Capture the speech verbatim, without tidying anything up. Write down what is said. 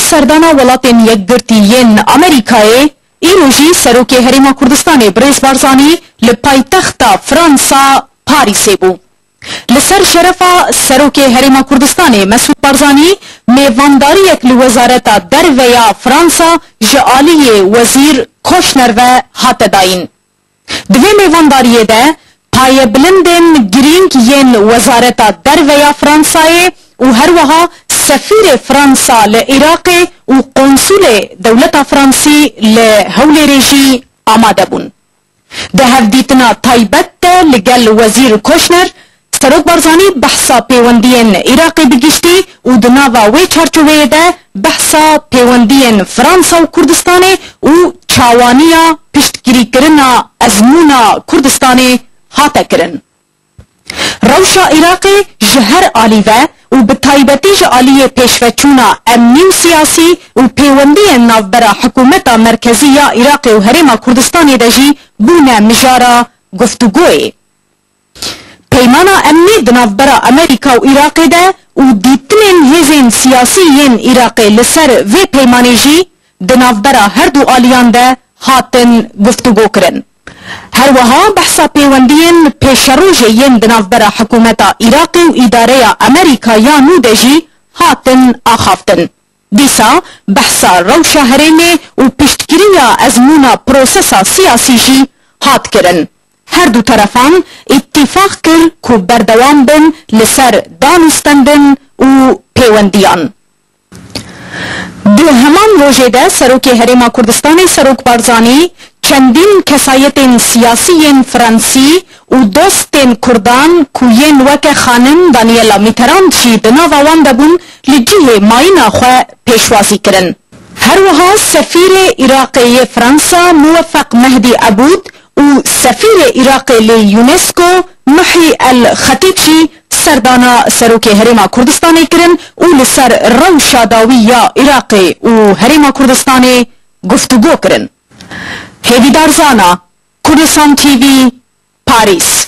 Serdana Welatên Yekgirtî yên Amerîkayê, îro jî Serokê Herêma Kurdistanê Birêz Barzanî li paytexta Fransa Parîsê bû. Li ser şerefa Serokê Herêma Kurdistanê Mesûd Barzanî mêvandariyek li Wezareta Derve ya Fransa ji aliyê Wezîr Koşner ve hate dayîn. Di vê mêvandariyê de payebilindên girîng yên Wezareta Derve ya Fransayê û her wiha sefîrê Fransa li Iraqê û konsulê dewleta Fransî li Hewlêrê jî amade bûn. Di hevdîtina taybet de li gel Wezîr Koşner, Serok Barzanî behsa pêwendiyên Iraqê bi giştî û di nava wê çarçoveyê de behsa pêwendiyên Fransa û Kurdistanê û çawaniya piştgirîkirina ezmûna Kurdistanê hate kirin. Rewşa Iraqê ji her alî ve û bi taybetî ji aliyê pêşveçûna emnî û siyasî û pêwendiyên navbera hikûmeta merkezî ya Iraqê û Herêma Kurdistanê de jî bûne mijara guftûgoyê. Peymana emnî di navbera Amerîka û Iraqê de û dîtinên hêzên siyasî yên Iraqê li ser vê peymanê jî di navbera her du aliyan de hatin guftûgokirin. Her wiha behsa pêwendiyên pêşerojê yên di navbera hikûmeta Iraqê û îdareya Amerîka ya nû de jî hatin axaftin. Dîsa behsa rewşa herêmê û piştgiriya ezmûna prosesa siyasî jî hat kirin. Her du terefan îtîfaq kir ku berdewam bin li ser danûstendin û pêwendiyan. Di heman rojê de Serokê Herêma Kurdistanê Serok Barzanî çendîn kesayetên siyasî yên Fransî û dostên Kurdan ku yên weke xanim Daniela Mitterrand jî di nava wan de bûn, li cihê mayîna xwe pêşwazî kirin. Her wiha sefîrê Iraqê yê Fransa Muweffeq Mehdî Ebûd û sefîrê Iraqê li UNESCO Muhî El Xetîb jî serdana Serokê Herêma Kurdistanê kirin û li ser rewşa dawî ya Iraqê û Herêma Kurdistanê guftûgo kirin. Hêvîdar Zana, Kurdistan T V, Parîs.